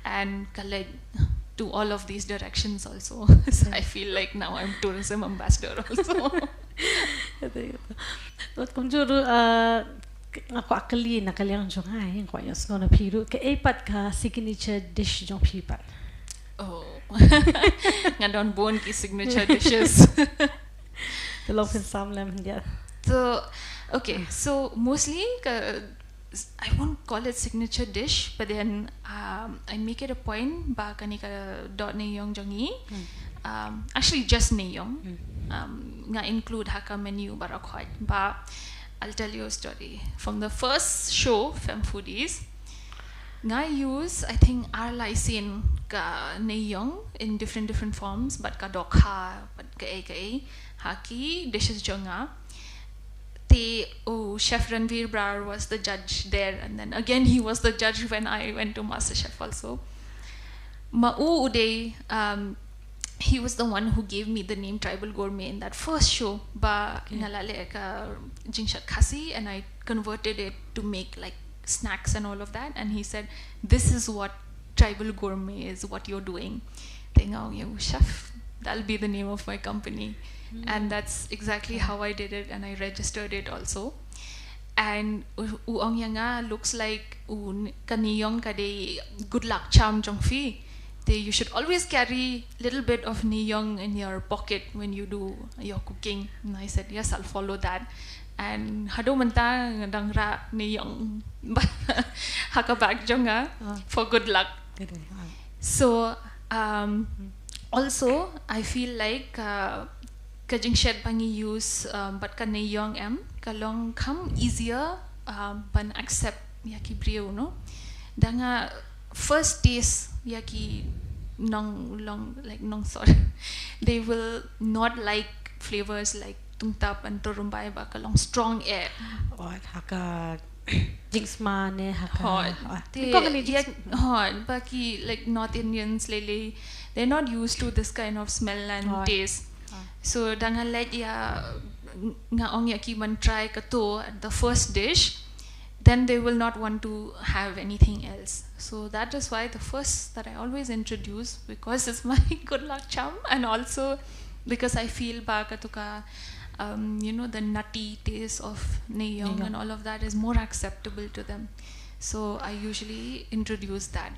and ka led to all of these directions also. So I feel like now I'm tourism ambassador also. Wat kumjuh ruh uh, nga kwah kylli na ka liang jong nga, nga kwah ïohsngew na phi ruh, kaei pat ka signature dish jong phi pat? Oh, nga don bun ki signature dishes. Te long phin sam lem hyndia. So okay, so mostly ka, I won't call it signature dish, but then um, I make it a point ba kane ka dohnud neiïong jong ngi. Um, actually just neiïong. Um, nga include ha ka menu baroh khoit, but I'll tell you a story. From the first show, Fem Foodies, nga use, I think, ar lai sien ka neiïong in different different forms, bad ka dohkha, bad kaei kaei, ha ki dishes jong nga. Te, oh, Chef Ranveer Brar was the judge there, and then again he was the judge when I went to MasterChef also. Ma u u dei, um, he was the one who gave me the name Tribal Gourmet in that first show. Ba nga la leh ka jingshad Khasi, and I converted it to make like snacks and all of that, and he said, this is what Tribal Gourmet is, what you're doing. Te nga ong ïa u, chef, that'll be the name of my company. And that's exactly how I did it, and I registered it also. And u ong ïa nga, looks like u, ka neiïong ka dei good luck charm jong phi. Te you should always carry little bit of neiïong in your pocket when you do your cooking. And I said, yes, I'll follow that. And haduh mynta nga dang rah neiïong ha ka bag jong nga for good luck. So um, also I feel like uh, ka jingshet ba ngi use um, bad ka neiïong em, ka long kham easier um, ban accept ïa ki briew, no? Da nga first taste ïa ki nong long, like, nongsor, they will not like flavors like tungtap and turumbai, ba ka long strong eh. Oh, ha ka jingsma ne, ha ka. Hot. Te ïa, hot, ba ki, like, North Indians lei lei, they're not used to this kind of smell and taste. So da nga leit ïa, nga ong ïa ki ban try kato, the first dish, then they will not want to have anything else. So that is why the first that I always introduce, because it's my good luck charm, and also because I feel ba kato ka, um, you know, the nutty taste of neiïong and all of that is more acceptable to them. So I usually introduce that.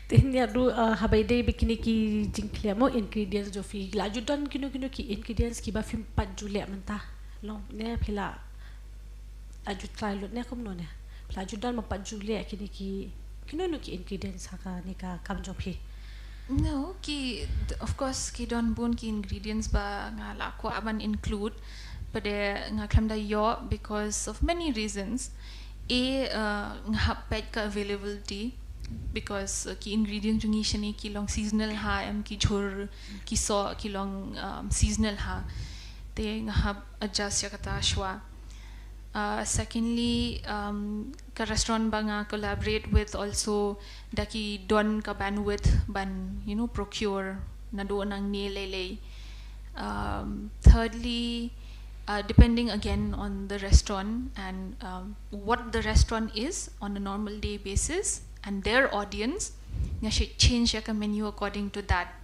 Te hynrei ruh, uh, haba ïadei bad kine ki jingkhlem, mo, ingredients jong phi, la ju don kino kino ki ingredients kiba phim pat ju leh mynta? Long ne phi la, la ju try lut ne kumno ne? Phi la ju don, mo, pat ju leh kine ki, kino kino ki ingredients ha kane ka kam jong phi? No, ki, of course, ki don bun ki ingredients ba nga la kwah ban include, but nga khlem da ïoh because of many reasons. A, uh, nga hap peit ka availability, because uh, ki ingredients jong ngi shane ki long seasonal ha, em, ki jhur, ki soh, ki long um, seasonal ha. Te nga hap adjust ïa kata shwa. Uh, secondly, um, ka restaurant ba nga collaborate with also da ki don ka bandwidth ban, you know, procure naduh nangne lei lei. Um, thirdly, uh, depending again on the restaurant and um, what the restaurant is on a normal day basis and their audience, nga should change ïa ka menu according to that.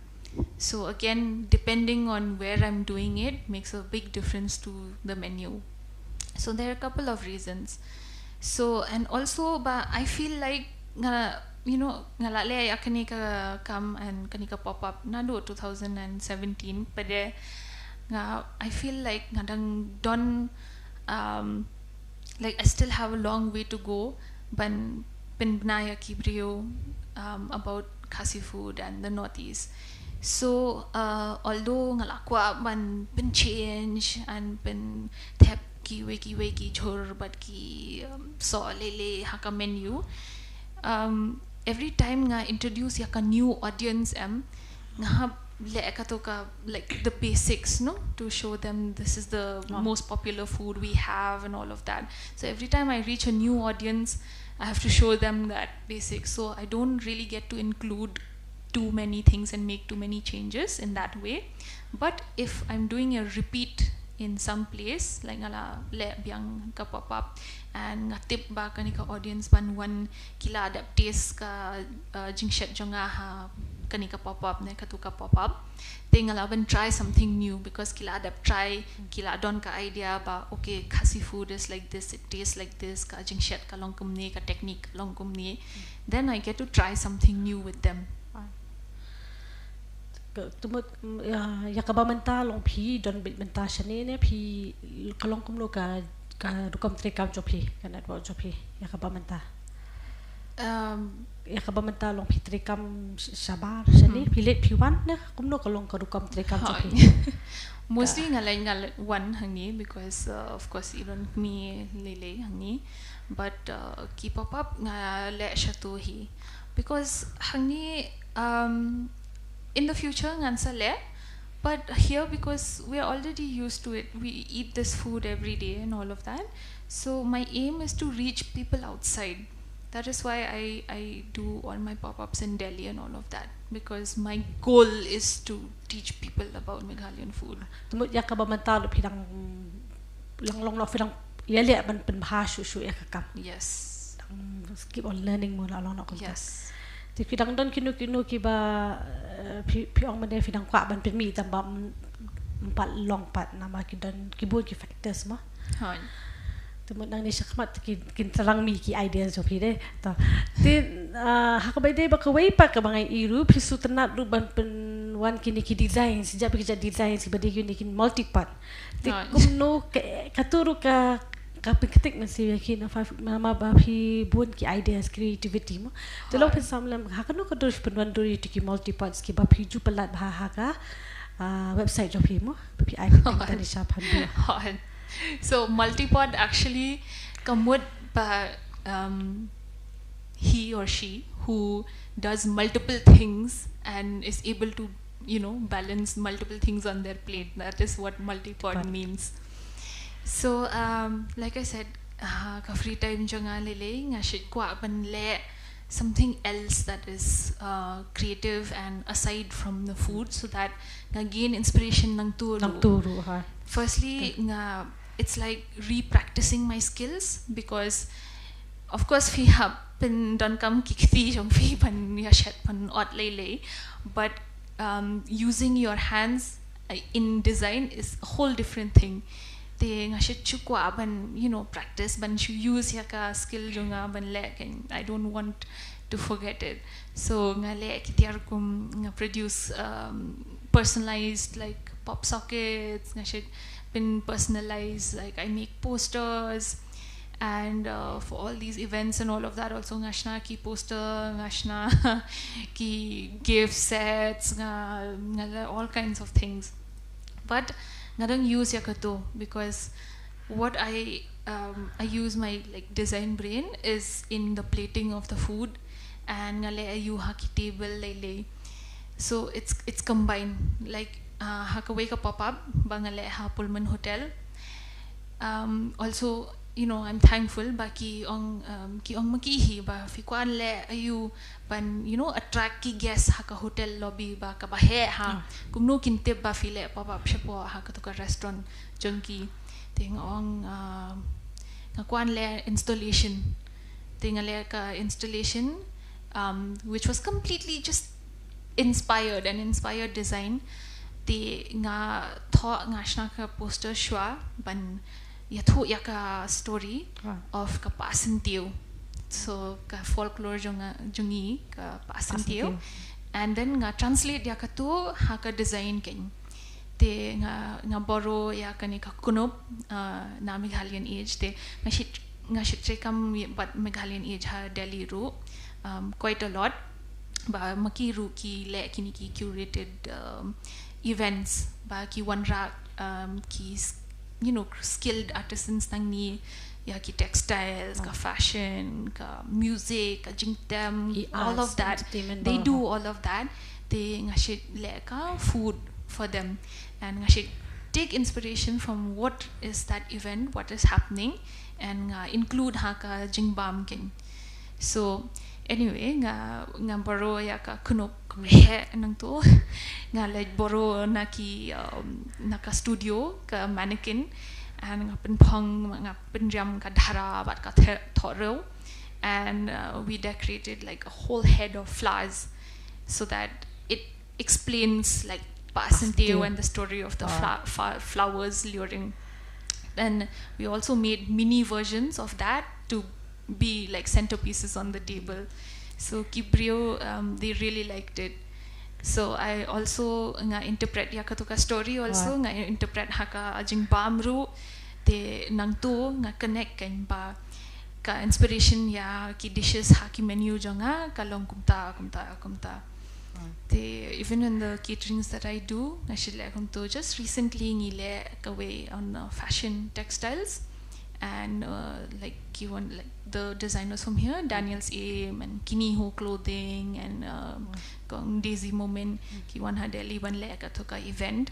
So again, depending on where I'm doing it makes a big difference to the menu. So there are a couple of reasons. So, and also, ba, I feel like nga, you know, nga la leh ïa kane ka kam and kane ka pop up naduh two thousand and seventeen, but nga, I feel like nga dang don, um, like, I still have a long way to go ban pynbna ïa ki briew, um, about Khasi food and the Northeast. So, uh, although nga la kwah ban pynchange and pynthep kiwei kiwei ki jhur bad ki, um, soh lei lei ha ka menu, um, every time nga introduce ïa ka new audience, em, nga hap leh kato ka, like, the basics, no, to show them this is the most popular food we have and all of that. So every time I reach a new audience, I have to show them that basics. So I don't really get to include too many things and make too many changes in that way. But if I'm doing a repeat in some place, like nga la leh biang ka pop up, and nga tip ba kane ka audience ban wan ki la dep taste ka, uh, jingshet jong nga ha kane ka pop up ne katu ka pop up, te nga la ban try something new, because ki la dep try, ki la don ka idea ba, okay, Khasi food is like this, it tastes like this, ka jingshet ka long kumne, ka technique ka long kumne. Then I get to try something new with them. Ka, tu mut, mm, ïa, ïa kaba mynta long phi don beit mynta shane ne, phi ka long kumno ka, ka rukom treikam jong phi, ka network jong phi, ïa kaba mynta? Um, Ïa kaba mynta long phi treikam sh-, shabar shane, phi leit phi wan ne, kumno ka long ka rukom treikam jong phi? Mostly nga leit, nga leit wan hangne because, uh, of course, i don kmie lei lei hangne. But, uh, ki pop up nga leit shatu hi. Because hangne, um, in the future ngan sa leh, but here, because we are already used to it, we eat this food every day and all of that. So my aim is to reach people outside. That is why I, I do all my pop-ups in Delhi and all of that, because my goal is to teach people about Meghalayan food. Tu mut ïa kaba mynta ruh phi dang, long long noh phi dang ïaleh ban pynbha shuh shuh ïa ka kam. Yes. Dang keep on learning mo, la long noh kumta. Yes. Te phi dang don kino kino kiba, eh, phi, phi ong mynne phi dang kwah ban pynmih tang ba, mm, ym pat long pat namar ki don ki bun ki factors mo. Hooid. Tu mut nangne shakhmat kin, kin thrang mih ki ideas jong phi de. To. Te, ah, ha kaba ïadei bad kawei pat kaba nga ïohi ruh, phi sngewtynnat ruh ban pynwan kine ki design, jait bad jait design kiba dei kine ki multi pot. Te kumno ka, katu ruh ka, ka pynkynthih mynsiem ïa ki, namar ba phi bun ki ideas, creativity mo. Te long pynshai lem ha kano ka dur phi pynwan dur ïa ki multi pots kiba phi ju pyllait bha ha ka, ah, website jong phi mo, ba phi ai kyrteng Tanisha Phanbia. Hooid. So multi pot actually ka mut ba, um, he or she who does multiple things and is able to, you know, balance multiple things on their plate. That is what multi pot means. So, um, like I said, uh, ka free time jong nga lei lei nga shait kwah ban leh something else that is, uh, creative and aside from the food, so that nga gain inspiration nangtu ruh. Nangtu ruh, ha. Firstly, nga, it's like re-practicing my skills, because of course phi hap pyndonkam ki kti jong phi ban ïashet ban ot lei lei, but, um, using your hands, uh, in design is a whole different thing. Te nga shait shu kwah ban, you know, practice, ban shu use ïa ka skill jong nga ban leh, kan, I don't want to forget it. So nga leh ki tiar kum, nga produce, um, personalized, like, pop sockets, nga shait pyn personalize, like, I make posters, and, uh, for all these events and all of that also, nga shna ki poster, nga shna ki gift sets, nga, nga leh all kinds of things. But nga dang use ïa katu because what I, um, I use my, like, design brain is in the plating of the food, and nga leh aiu ha ki table lei lei. So it's, it's combined. Like, uh, ha kawei ka pop up ba nga leh ha Pullman Hotel. Um, also, you know, I'm thankful ba ki ong, um, ki ong ma ki hi ba phi kwah leh aiu ban, you know, attract ki guest ha ka hotel lobby ba kaba heh ha. Kumno kin tip ba phi leh pop up shapoh ha katu ka restaurant jong ki. Te nga ong, um, nga kwah leh installation. Te nga leh ka installation, um, which was completely just inspired, an inspired design. Te nga thoh nga shna ka poster shuwa ban ïathuh ïa ka story of ka Pah Syntiew. So ka folklore jong, jong ngi ka Pah Syntiew. And then nga translate ïa katu ha ka design keiñ. Te nga, nga borrow ïa kane ka knup, uh, na Meghalayan Age. Te nga shit, nga shit treikam bad Meghalayan Age ha Delhi ruh, um, quite a lot. Ba ma ki ruh ki leh kine ki curated, um, events, ba ki wanrah, um, ki s-, you know, skilled artisans nangne ïa ki textiles, ka fashion, ka music, ka jingtem, all of that. They do all of that. Te nga shit leh ka food for them. And nga shit take inspiration from what is that event, what is happening, and nga include ha ka jingbam keiñ. So anyway, nga, nga borrow ïa ka knup, ka heh nangtu. Nga leit borrow na ki, um, na ka studio, ka mannequin, and nga pynphong, nga pynriam ka dhara bad ka the-, thohrew, and, uh, we decorated like a whole head of flowers so that it explains like Pah Syntiew and the story of the fla-, fa-, flowers luring. And we also made mini versions of that to be like centerpieces on the table. So ki briew, um, they really liked it. So I also nga interpret ïa katu ka story also, nga interpret ha ka jingbam ruh. Te nangtu nga connect keiñ ba ka inspiration ïa ki dishes ha ki menu jong nga ka long kumta, kumta, kumta. Te even in the caterings that I do, nga shit leh kumtu. Just recently ngi leh kawei on, uh, fashion textiles, and, uh, like, ki wan, like, the designers from here, Daniel's Aim and Kini Ho Clothing and, uh, Kong Daisy Moment, ki wan ha Delhi ban leh katu ka event.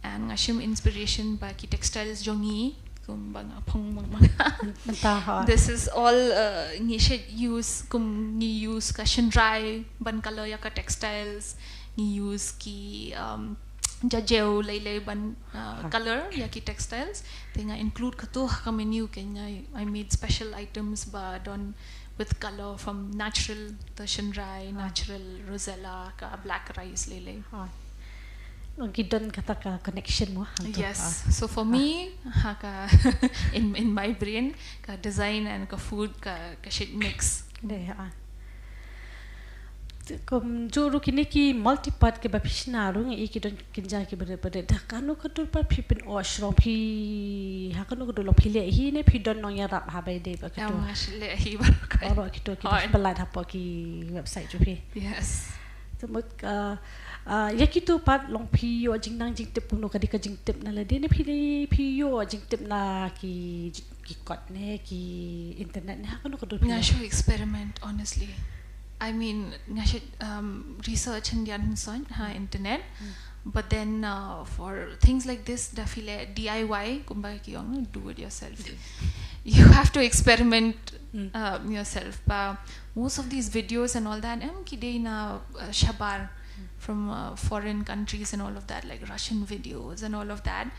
And nga shim inspiration ba ki textiles jong ngi, kumba nga phong mang mang. This is all, uh, ngi shit use, kum ngi use ka shynrai ban color ïa ka textiles, ngi use ki, um, jajew lei lei ban, uh, color ïa ki textiles. Te nga include katu ha ka menu keiñ. I, I made special items ba don with color from natural, the shynrai, natural rosella, ka black rice lei lei. Ngi don kata ka connection mo. Yes. So for me, ha ka, in, in my brain, ka design and ka food ka, ka shit mix. Kumjuh ruh kine ki multi part kiba phi shna ruh, ngi i ki don kynja kiba rit ba rit. Da kano ka dur pat phi pyn-oh shrong, phi ha kano ka dur long, phi leh hi ne phi don nongïarap ha ba ïadei bad kito? Nga shit leh hi baroh. Baroh kito kiba phi pynlait hapoh ki website jong phi. Yes. Te mut, uh, uh, ïa kito pat long phi ïoh jingnang jingtip kumno, ka dei ka jingtip na lade ne phi, phi ïoh jingtip na ki, ki kot ne ki internet ne, ha kano ka dur phi? Nga shu experiment, honestly. I mean, nga shu, um, research hyndiat hynsoit ha internet. But then, uh, for things like this, da phi leh D I Y, kumba ki ong, do it yourself. You have to experiment, uh, yourself. Ba most of these videos and all that, em, ki dei na, uh, shabar from, uh, foreign countries and all of that, like Russian videos and all of that,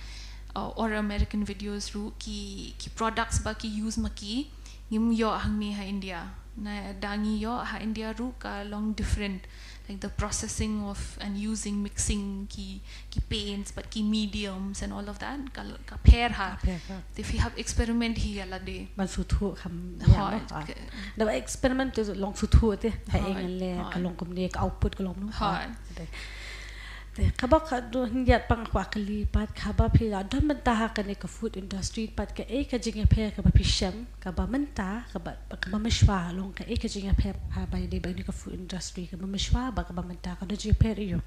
uh, or American videos ruh, ki, ki products ba ki use ma ki, ngim ïoh hangne ha India. Na da ngi ïoh ha India ruh ka long different, like the processing of and using, mixing ki, ki paints, but ki mediums and all of that, ka, ka pher ha. Te phi hap experiment hi ïa lade. Ban sngewthuh kham. Hooid. Da experiment te long sngewthuh te. Ha ïa ngan leh ka long kumne, ka output ka long kumno. Hooid. Te kaba ka don hyndiat pang kwah kylli pat, kaba phi la don mynta ha kane ka food industry pat, kaei ka jingïapher kaba phi shem, kaba mynta, kaba, kaba mynshuwa long, kaei ka jingïapher ha ba ïadei bad kane ka food industry, kaba mynshuwa bad kaba mynta, ka don jingïapher ïoh?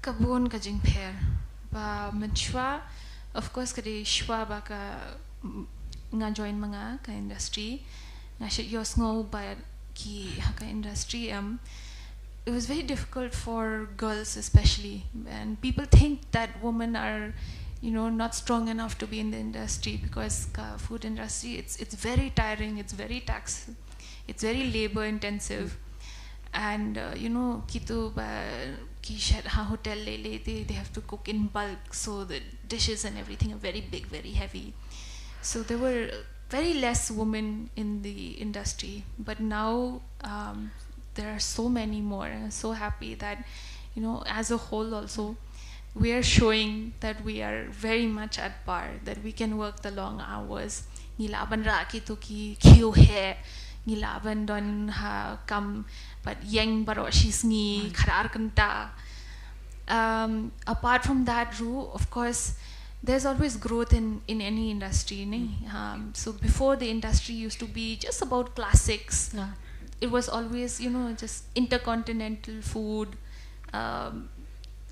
Ka bun ka jingpher. Ba mynshuwa, of course, ka dei shuwa ba ka, nga join ma nga ka industry, nga shait ïohsngew ba ki ha ka industry, um, it was very difficult for girls especially, and people think that women are, you know, not strong enough to be in the industry, because ka food industry, it's, it's very tiring, it's very tax-, it's very labor intensive. And, uh, you know, kito ba ki shet ha hotel lei lei, they, they have to cook in bulk, so the dishes and everything are very big, very heavy. So there were very less women in the industry, but now Um, there are so many more, and I'm so happy that, you know, as a whole also, we are showing that we are very much at par, that we can work the long hours. Ngi lah ban rah kito ki khiew heh, ngi lah ban don ha kam pat ïeng baroh shi sngi, khadar kynta. Um, apart from that, Ru, of course, there's always growth in, in any industry, ne? Um, so before, the industry used to be just about classics. It was always, you know, just intercontinental food. Um,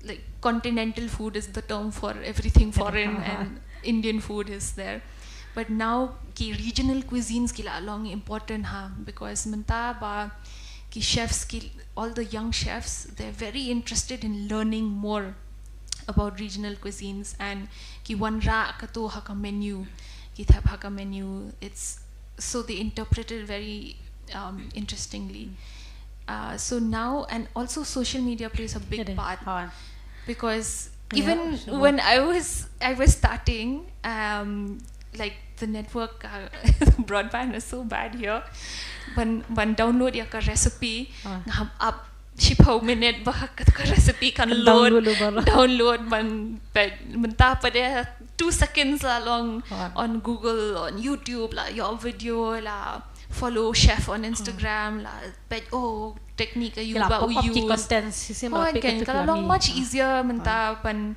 like, continental food is the term for everything foreign, and Indian food is there. But now ki regional cuisines ki la long important, ha, because mynta ba ki chefs ki, all the young chefs, they're very interested in learning more about regional cuisines, and ki wanrah kato ha ka menu, ki thep ha ka menu. It's, so they interpret it very, um, interestingly. Uh, so now, and also social media plays a big part, because even when I was, I was starting, um, like, the network, uh, broadband is so bad here. Ban, ban download ïa ka recipe, ngam ap shiphew minit ba ka, ka recipe kan load, download ban peit. Mynta pat de two seconds la long on Google, on YouTube, la ïoh video, la follow chef on Instagram, la peit, oh, technique aïu ba u use. Content, kan ka la long much easier mynta ban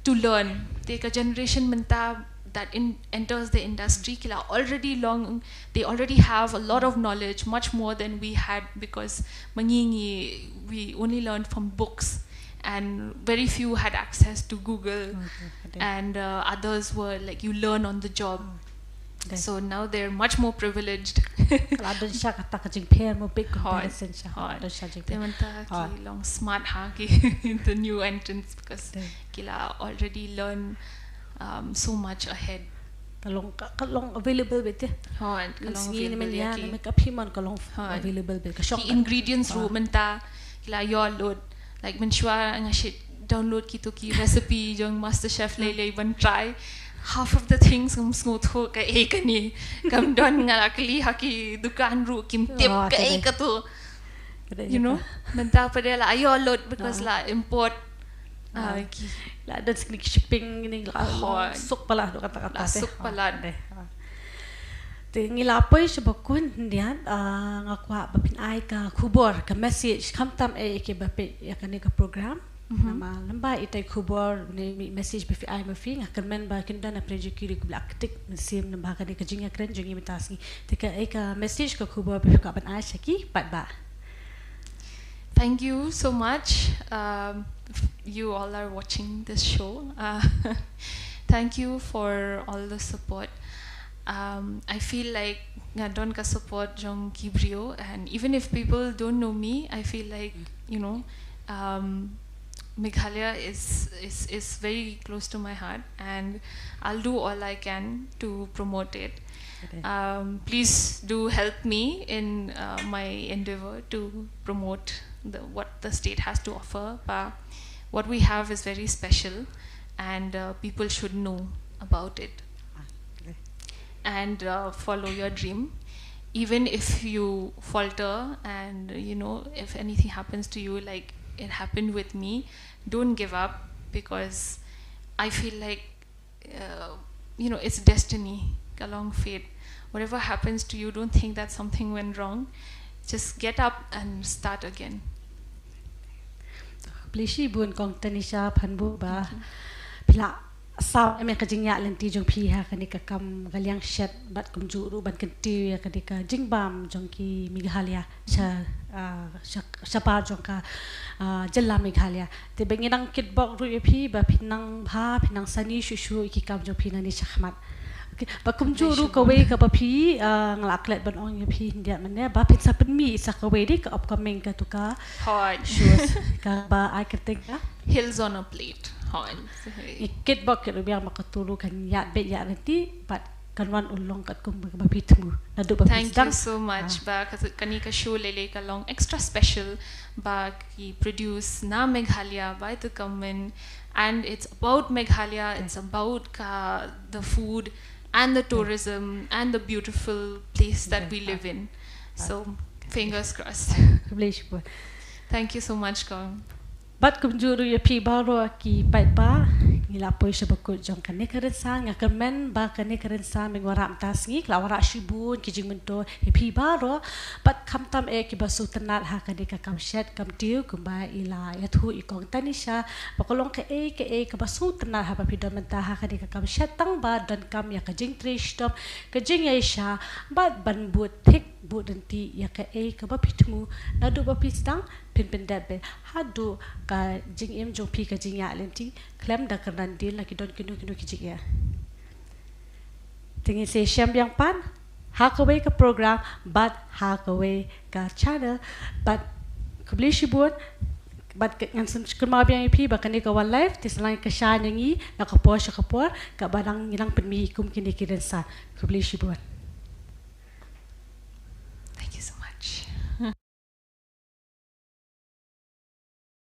to learn. Te ka generation mynta that in, enters the industry ki la already long, they already have a lot of knowledge, much more than we had, because ma ngi, ngi, we only learned from books, and very few had access to Google, and, uh, others were like, you learn on the job. So now they're much more privileged. Ka la don sha kata ka jingpher mo, big comparison sha. Don sha jingpher. Te mynta ki long smart, ha, ki the new entrants, because ki la already learn, um, so much ahead. Ka long, ka, ka long available beit te. Ka long available ïa ki. Ka phi mon ka long available beit. Ka shong, ki ingredients ruh mynta ki la ïoh lut. Like, mynshuwa nga shait download kito ki recipe jong MasterChef lei lei ban try. Half of the things ngam sngewthuh kaei kane. Kam don, nga la kylli ha ki dukan ruh kim tip kaei kato. You know, mynta pat de la ïoh lut because la import. Ah, ki la don shisha ki shipping ni, la suk palat, kata kata, la suk palat. Te ngi la poi sha ba kut khyndiat, ah, nga kwah ba phin ai ka khubor, ka message, khamtam eh ïa kiba peit ïa kane ka program. Namar lem bad ita i khubor ne message ba phi ai ma phi, nga kyrmen ba kin don na pyrshah ki ruh kiba la ktik mynsiem namar kane ka jingïakren jong ngi mynta sngi. Te kaei ka message, ka khubor ba phi kwah ban ai sha ki paidbah? Thank you so much. Um, you all are watching this show. Uh, thank you for all the support. Um, I feel like nga don ka support jong ki briew, and even if people don't know me, I feel like, you know, um, Meghalaya is, is, is very close to my heart, and I'll do all I can to promote it. Um, please do help me in, uh, my endeavor to promote the, what the state has to offer. But what we have is very special, and, uh, people should know about it. And, uh, follow your dream. Even if you falter and, you know, if anything happens to you like it happened with me, don't give up, because I feel like, uh, you know, it's destiny, ka long fate. Whatever happens to you, don't think that something went wrong. Just get up and start again. Khublei shibun Kong Tanisha Phanbu ba phi la saw em ïa ka jingïaid lynti jong phi ha kane ka kam ka liang shet bad kumjuh ruh ban kyntiew ïa kane ka jingbam jong ki Meghalaya sha, ah, sha, shabar jong ka, ah, jylla Meghalaya. Te ba ngi nang kitbok ruh ïa phi ba phin nang bha, phin nang sani shuh shuh ïa ki kam jong phi nangne shakhmat. Okay, ba kumjuh ruh kawei kaba phi, ah, nga la klet ban ong ïa phi khyndiat mynne ba phin sa pynmih sa kawei de ka upcoming katu ka shows kaba ai kyrteng ka Hills on a Plate. Hooid. Ngi kitbok kit ruh biang ba katu ruh kan ïaid beit ïaid lynti bad kan wan urlong katkum ba phi thmu. Naduh ba phi sdang. Thank you so much. Ba katu, kane ka show lei lei ka long extra special ba ki produce na Meghalaya by the government, and it's about Meghalaya, it's about ka, the food and the tourism and the beautiful place that we live in. So Fingers crossed. Khublei shibun. Thank you so much, Kong. Bad kumjuh ruh ïa phi baroh ki paidbah, ngi la poi sha bakut jong kane ka rynsan. Nga kyrmen ba kane ka rynsan mynta wanrah mynta sngi ka la wanrah shibun ki jingmyntoi ïa phi baroh. Bad khamtam eh kiba sngewtynnat ha kane ka kam shet kam tiew kumba i la ïathuh i Kong Tanisha, ba ka long kaei kaei kaba sngewtynnat haba phi don mynta ha kane ka kam shet tang ba donkam ïa ka jingtrei shitom, ka jingïaishah bad ban bud thik bud ryntih ïa kaei kaba phi thmu naduh ba phi sdang phin pyndep beit haduh ka jingim jong phi ka jingïaid lynti khlem da kyrdan dur la ki don kino kino ki jingeh. Te ngin sa shem biang pat ha kawei ka program bad ha kawei ka channel. Bad khublei shibun. Bad ngan sngewkmen biang ïa phi ba kane ka One Life te sa nang kyrshan ïa ngi na ka por sha ka por kaba nang ngi nang pynmih kum kine ki rynsan. Khublei shibun.